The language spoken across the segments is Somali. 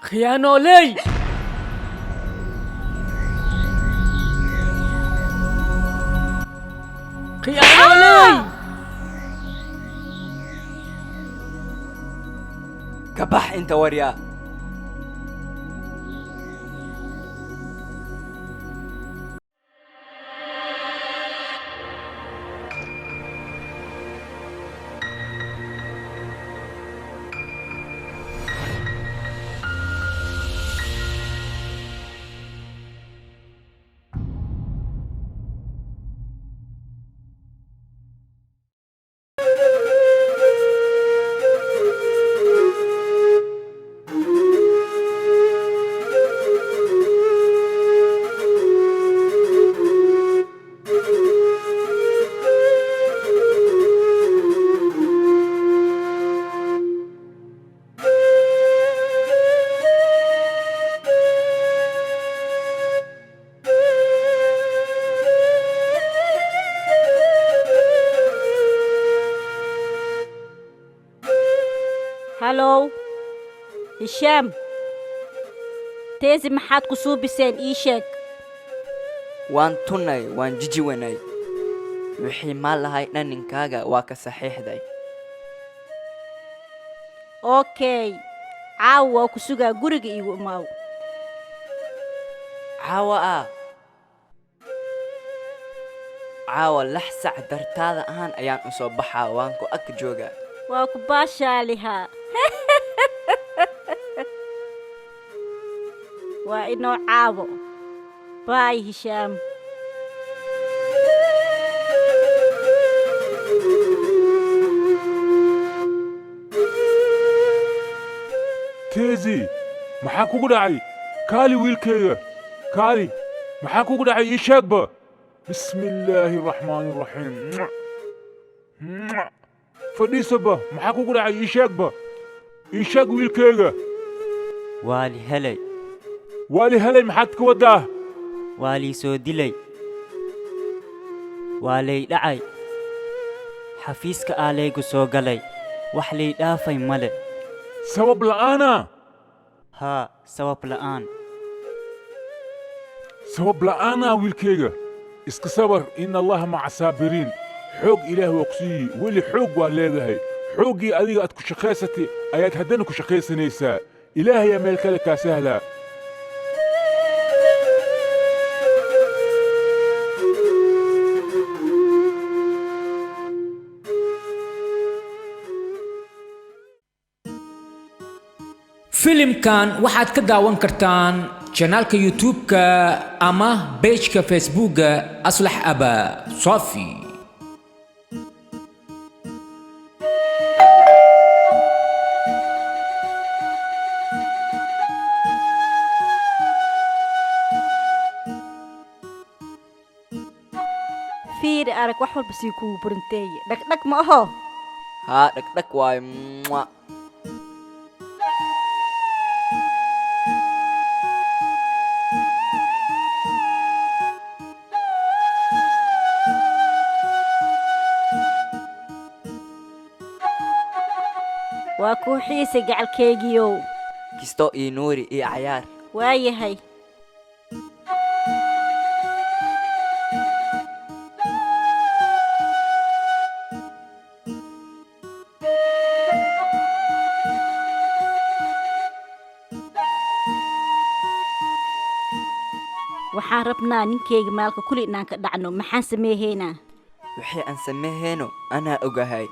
Khiyaanooley! Khiyaanooley! Ka bax inta, waryaa. Hello, Hishaam. Teesi, maxaad ku suubiseen? Ii sheeg. Waan tunnay, waan jijiwanay. Wixii maal lahay dhan ninkaaga waa ka saxiixday. Okay, caawa waa ku sugaa, guriga iigu imaaw. Caawa ah? Caawa 6 sac dartaada ahaan ayaan u soo baxaa, waan ku ag joogaa. Waa ku baashaalihaa. Waa inoo caawo. Bye, Hishaam. Teesi, maxaa kugu dhacay? Kaali, wiilkayga, kaali. Maxaa kugu dhacay? Ii sheegba. Bismi illaahi araxmaani araxiim. Fadhiisaba. Maxaa kugu dhacay? Ii sheegba, ii sheeg, wiilkayga. Waa li helay. Waa li helay? Maxaad ka waddaa? Waa lii soo dilay, waa lay dhacay, xafiiska aa laygu soo galay, wax lay dhaafay male. Sabab la'aana? Haa, sabab la'aan. Sabab la'aana? Wiilkayga, iska sabar. Ina allaha maca saabiriin. Xoog Ilaah waa ku siiyey, weli xoog waa leedahay. Xooggii adiga aad ku shaqaysatay ayaad haddana ku shaqaysanaysaa. Ilaahayaa meel kale kaa sahlaa. Filimkan waxaad ka daawan kartaan channelka YouTube-ka ama page-ka Facebookga Aslax Aba Sofi. Fiiri, arag wax walba sii kugu burinteeye. Dhagdhag ma aho? Haa, dhagdhag waayo. Mwah. Waa kuu xiisay, gacalkeygiiow. Kisto ii nuuri iyo cayaar. Waayahay. Waxaan rabnaa ninkeyga maalka kuli inaan ka dhacno. Maxaan sameehaynaa? Wixii aan sameehayno anaa ogahay.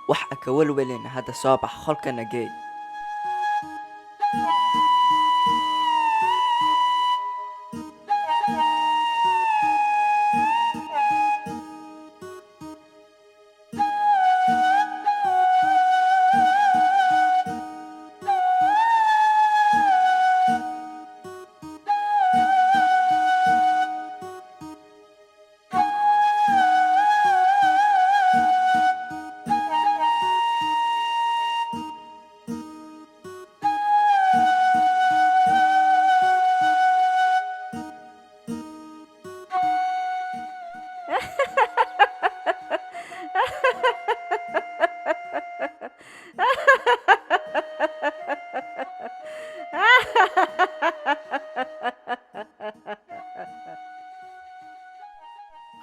Wax aka walwalin. Hadda soo bax, qolkana geey.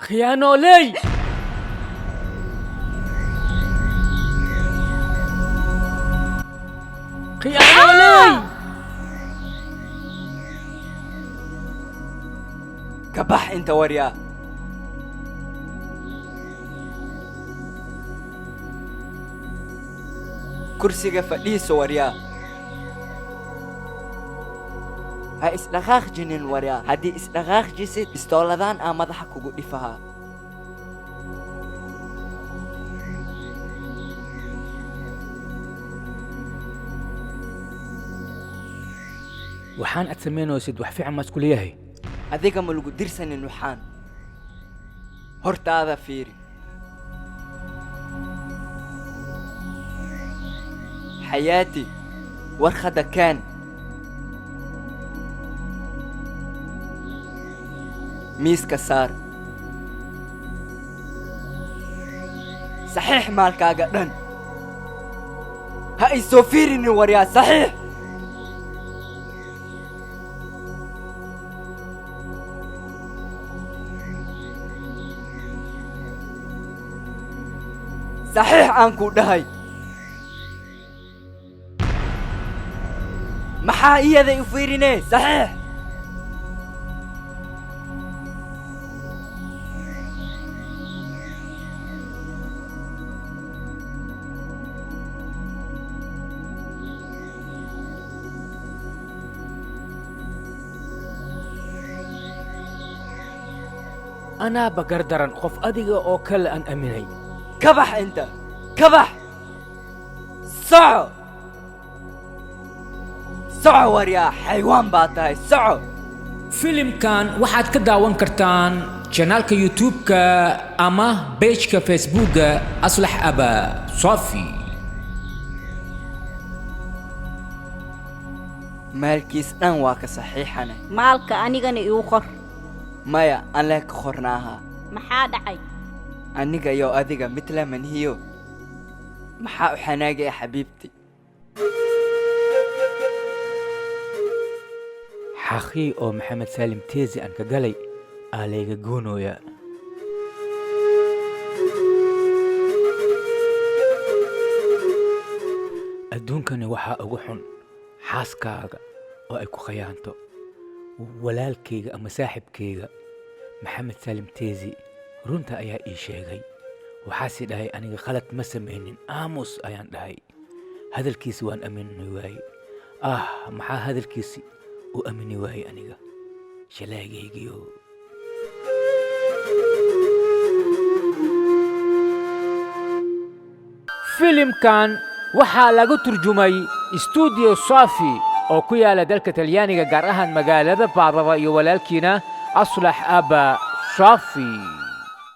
Khiyaanooley! Khiyaanooley! Ka bax inta waryaa. Kursiga fadhiiso waryaa. Ha isdhaqaaqjinin waryaa. Haddii isdhaqaaqjisid bistooladaan aa madaxa kugu dhifahaa. Waxaan aad samaynaysid wax fiican ma isku leeyahay? Adiga ma lagu dirsanin waxaan. Hortaada fiiri. Xayaati, warqadda keen. Miiska saar. Saxiix maalkaaga dhan. Ha i soo fiirinin waryaa, saxiix. Saxiix aan ku dhahay. Maxaa iyada i fiirinee? Saxiix. Anaaba gardaran qof adiga oo kale aan aaminay. Ka bax inta, ka bax. Soco, soco waryaa, xaywaan baa tahay, soco. Filimkan waxaad ka daawan kartaan janaalka YouTube-ka ama page-ka Facebook-ga Aslax Aba Sofi. Maalkiis dhan waa ka saxiixane. Maalka anigana igu qor. Maya, aan leh ka qornaaha. Maxaa dhacay? Aniga iyo adiga midla manhiyo. Maxaa u xanaagaya xabiibti? Xaqii oo Maxamed Saalim Teesi aan ka galay aa layga goonooyaa. Adduunkani waxaa ugu xun xaaskaaga oo ay ku khayaanto. Walaalkayga ama saaxibkayga Maxamed Saalim Teesi runta ayaa ii sheegay. Waxaase dhahay aniga khalad ma samaynin, aamus ayaan dhahay. Hadalkiisi waan aamini waayey. Ah, maxaa hadalkiisi u aamini waayey aniga? Shalaagaygiyo. Filimkan waxaa lagu turjumay Studio Safi oo ku yaala dalka Talyaaniga, gaar ahaan magaalada Baadaba, iyo walaalkiina Aslax Aba Safi.